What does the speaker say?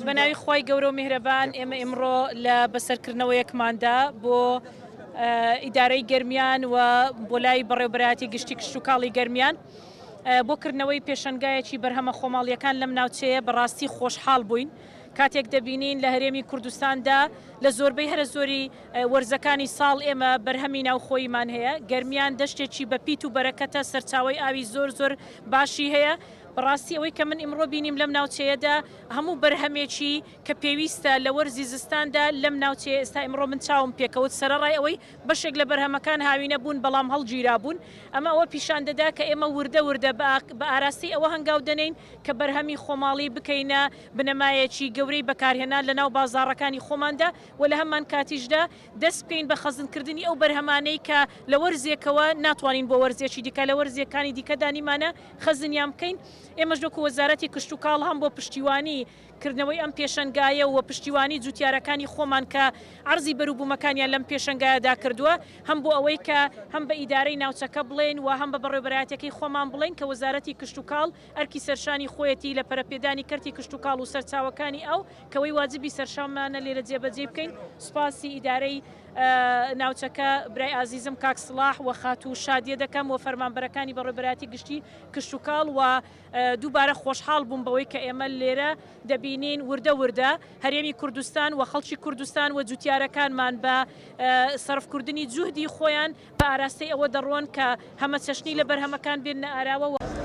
بە ناوی خوای گەورە و میهرەبان ئێمە ئیمڕۆ لە بەسەرکردنەوەیەکماندا بۆ ئیدارەی گەرمیان و بۆ لای بەڕێوبەرایەتی گشتی کشتوکاڵی گەرمیان بۆ کردنەوەی پێشەنگایەکی بەرهەمە خۆماڵیەکان لەم ناوچەیە بەڕاستی خۆشحاڵ بووین کاتێک دەبینین لە هەرێمی کوردستاندا لە زۆربەی هەرە زۆری وەرزەکانی ساڵ ئێمە بەرهەمی ناوخۆییمان هەیە، گەرمیان دەشتێکی بەپیت و بەرەکەتە، سەرچاوەی ئاوی زۆر زۆر باشی هەیە، بەڕاستی ئەوەی کە من ئیمڕۆ بینیم لەم ناوچەیەدا هەموو بەرهەمێکی کە پێویستە لە وەرزی زستاندا لەم ناوچەیە ئێستا ئیمڕۆ من چاوم پێکەوت سەرەڕای ئەوەی بەشێک لە بەرهەمەکان هاوینە بوون بەڵام هەڵگیرابوون ئەمە ئەوە پیشان دەدا کە ئێمە وردە وردە بە ئاراستەی ئەوە هەنگاو دەنێین کە بەرهەمی خۆماڵی بکەینە بنەمایەکی گەورەی بەکارهێنان لەناو بازاڕەکانی خۆماندا و لە هەمانکاتیشدا دەست بکەین بە خەزنکردنی ئەو بەرهەمانەی کە لە وەرزێکەوە ناتوانین بۆ وەرزێکی دیکە لە وەرزێکانی دیکەدا نیمانە خەزنیان بکەین. ئێمەش وەکو وەزارەتی کشتوکاڵ هەم بۆ پشتیوانی کردنەوەی ئەم پێشەنگایە و پشتیوانی جوتیارەکانی خۆمان کە عەرزی بەروبوومەکانیان لەم پێشەنگایەدا کردووە هەم بۆ ئەوەی کە هەم بە ئیدارەی ناوچەکە بڵێین و هەم بە بەڕێوەبەرایەتیەکەی خۆمان بڵێین کە وەزارەتی کشتوکاڵ ئەرکی سەرشانی خۆیەتی لە پەرەپێدانی کەرتی کشتوکاڵ و سەرچاوەکانی ئاو کەوەی واجبی سەرشانمانە لێرە جێبەجێی بکەین، سوپاسی ئیدارەی ناوچەکە برای ئازیزم کاک سڵاح و خاتوو شادیە دەکەم و فەرمانبەرەکانی بەڕێوبەرایەتی گشتی کشتوکاڵ و دووبارە خۆشحاڵ بووم بەوەی کە ئێمە لێرە دەبینین وردە وردە هەرێمی کوردستان و خەڵکی کوردستان و جوتیارەکانمان بە سەرفکردنی جوهدی خۆیان بە ئاراستەی ئەوە دەڕۆن کە هەمەچەشنی لە بەرهەمەکان بێننە ئاراوە.